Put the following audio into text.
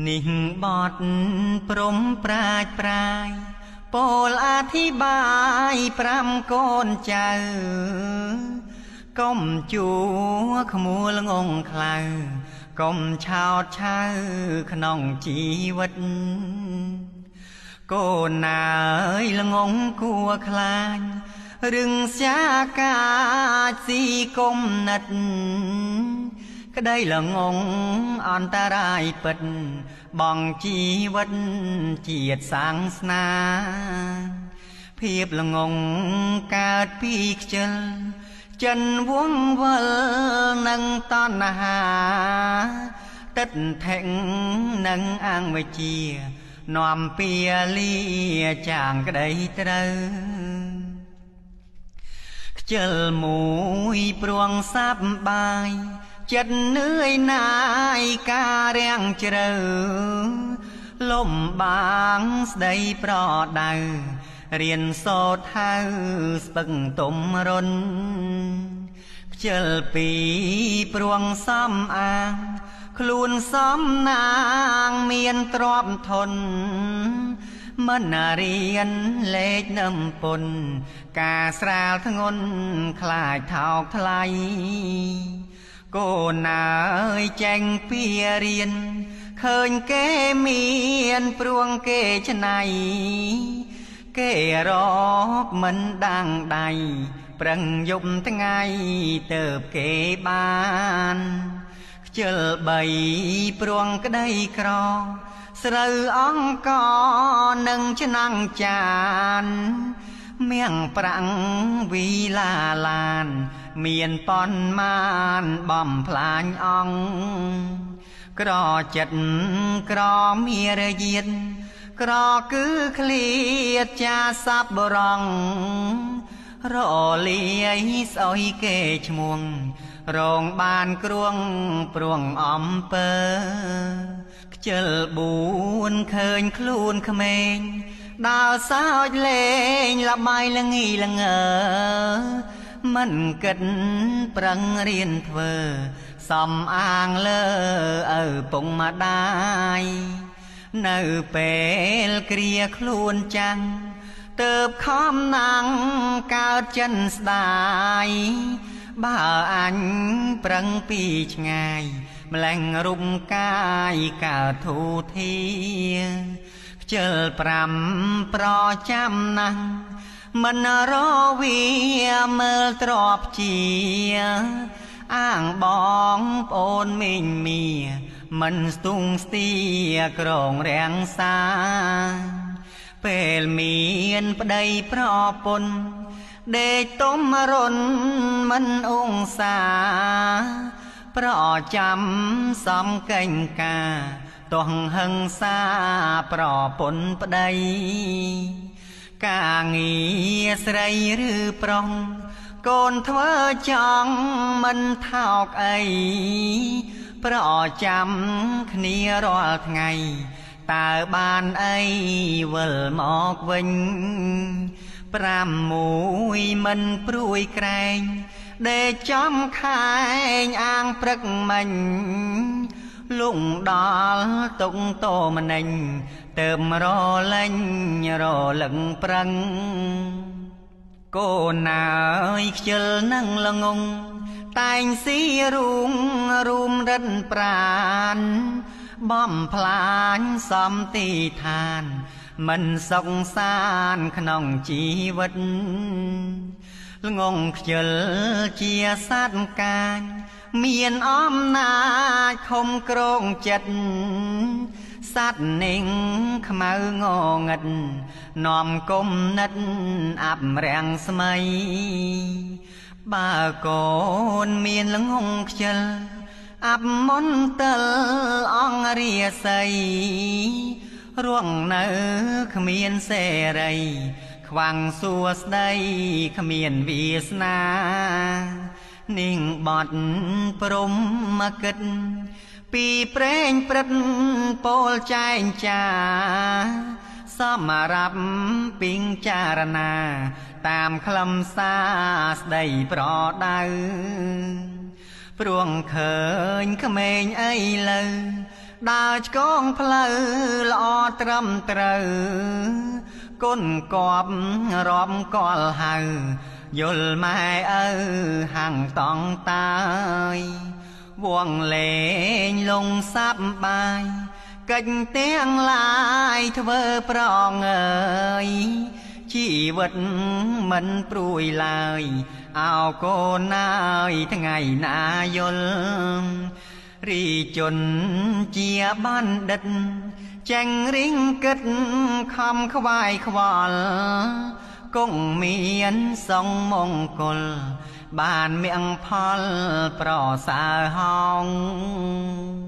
នេះបត់ព្រំប្រាជ្ញប្រាយពោលអធិប្បាយប្រាំកូនចៅកុំជួក្មួលងងខ្លៅកុំឆោតឆៅក្នុងជីវិតកូនណាយល្ងងគួខ្លាចរឿងសាកាចស៊ីគុំនិតក្តីល្ងងអន្តរាយពិតបងជីវិតជាតិសាសនាភាពល្ងងកើតពីខ្ជិលចិនវងវិលនឹងតណ្ហាទឹកថេងនឹងអង្គវិជានាំពីលាចាងក្តីត្រូវខ្ជិលមួយព្រួងសាប់បាយចិត្តនឿយណាយការរាំងជ្រៅលំបាងស្ដីប្រដៅរៀនសូត្រហៅស្ពឹងទុំរុនខ្ជិលពីព្រួងសំអាងខ្លួនសំណាងមានទ្រព្យធនមិនរៀនលេខនឹមពុនការស្រាលធ្ងន់ខ្លាចថោកថ្លៃកូនអើយចេញពីរៀនឃើញគេមានព្រួងគេឆ្នៃគេរកមិនដាងដៃប្រឹងយប់ថ្ងៃទៅគេបានខ្ជិលបីព្រួងក្តីក្រស្រូវអង្គនឹងឆ្នាំងចានមៀងប្រាំងវីឡាឡានមានប៉ុនមានបំផ្លាញអង្គក្រចិត្តក្រមានរយាតក្រគឺឃ្លាតចាសัបរងរលាយស្អុយគេឈ្មោះរងបានគ្រួងព្រួងអំពើខ្ជិលបួនឃើញខ្លួនក្មេងដើរសើចលេងលបាយល្ងីល្ងើមិនគិតប្រឹងរៀនធ្វើសំអាងលើឪពុកម្ដាយនៅពេលគ្រាខ្លួនចាំងទៅខំណាំងកើតចិនស្ដាយបើអញប្រឹងពីឆ្ងាយម្លែងរូបកាយកើតធូធាខ្ជិលប្រាំប្រចាំណាស់មិនរវាមើលទ្របជាអាងបងប្អូនមីងមីមិនស្ទុងស្ទាក្រងរាំងសាពេលមានប្តីប្រពន្ធដេកទុំរុនមិនអងសាប្រចាំសំកេងកាទោះហឹងសាប្រពន្ធប្តីការងារស្រីឬប្រុសកូនធ្វើចង់មិនថោកអីប្រចាំគ្នារាល់ថ្ងៃតើបានអីវិលមកវិញប្រាំមួយមិនព្រួយក្រែងដេកចំខែងអាងព្រឹកមិញលងដល់ទុកតមនិញទៅមរលែងរលឹងប្រឹងកូនអើយខ្ជិលនឹងល្ងងតែងស៊ីរូងរួមរិនប្រានបំផ្លាញសំទីឋានមិនសុខសានក្នុងជីវិតល្ងងខ្ជិលជាសត្វកាញមានអំណាចខំក្រងចិត្តសត្វនឹងខ្មៅងងឹតនាំគុំនិតអាប់រាំងស្មៃបើកូនមានល្ងងខ្ជិលអាប់មន្តលអង្គរាសីរួងនៅគ្មានសេរីខ្វាំងសួស្ដីគ្មានវាសនានាងបត់ព្រំមកគិតពីព្រេងព្រឹត្តពោលចែងចាសម្រាប់ពីងចារណាតាមខ្លឹមសារស្ដីប្រដៅព្រួងឃើញក្មេងអីលើ ដើរឆ្កងផ្លូវល្អត្រឹមត្រូវ គុណកបរាប់កលហៅយល់ម៉ែឪហាំងតង់តាយ វងលេងលងសាប់បាយ កិច្ចទាំងឡាយធ្វើប្រងអើយ ជីវិតមិនព្រួយឡើយ អោកូនណាយថ្ងៃណាយល់ រីជនជាបណ្ឌិត ចេងរិងគិតខំខ្វាយខ្វល់ គង់មានសងមង្គល បានមៀងផលប្រសើរហោង។